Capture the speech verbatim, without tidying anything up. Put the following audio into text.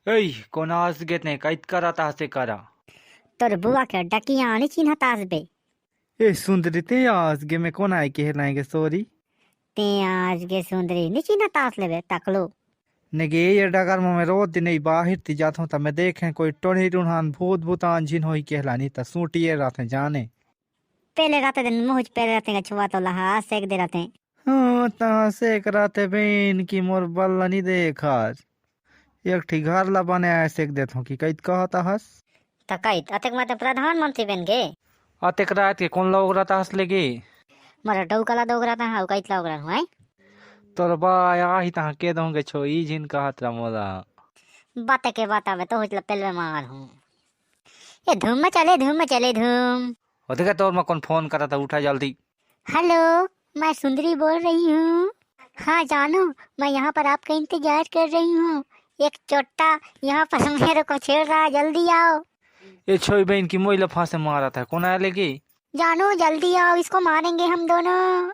ए, कोन आस गे ते, कैत करत हस एकरा? तोर बुआ के डकिया नी चिन्हत आस बे। ए सुंदरी, ते आस गे में कोन आय के हेलाय गे सोरी? ते आस गे सुंदरी, नी चिन्हत आस लेबे, तकलो। ने गे ये डगर में मैं रोज दिन ही बाहिर ती जात हूँ, त मैं देखे कोई टोढ़ी टुढ़ान भूत भूतान झिन होई के हेला, नी त सूटिए रहते जाने। पहले रहते दिन मुँह पहले रहते छुआ तो लहा सेक दे रहते। हाँ, तहाँ सेक रहते बेन की मोर बल्ला नी देखत। एक ठी घर ला बने आय सेक देत हूँ कि कैत कहत हस? त कैत, अतेक माते प्रधानमंत्री बन गे। अतेक रात के कोन ला ओगरत हस लेगे? मोर डौका ला दौगरत हूँ, कैत ला ओगरत हूँ, हैं? तोर बा आही तहाँ के दूंगे छो, ई झिन कहत रह मोला। बात के बात आवे तो हुचला पेलवे मार हूँ। ए धूम में चले, धूम में चले, धूम। ओते का तोर में कोन फोन करत है, उठा जल्दी। हेलो, मैं सुंदरी बोल रही हूँ। हाँ जानू, मैं यहाँ पर आपका इंतजार कर रही हूँ। एक चोट्टा यहाँ पर मेरे को छेड़ रहा है, जल्दी आओ। ए छोई बहन की मोइला फांसे मारत है, कोन आय लेगे? जानू जल्दी आओ, इसको मारेंगे हम दोनों।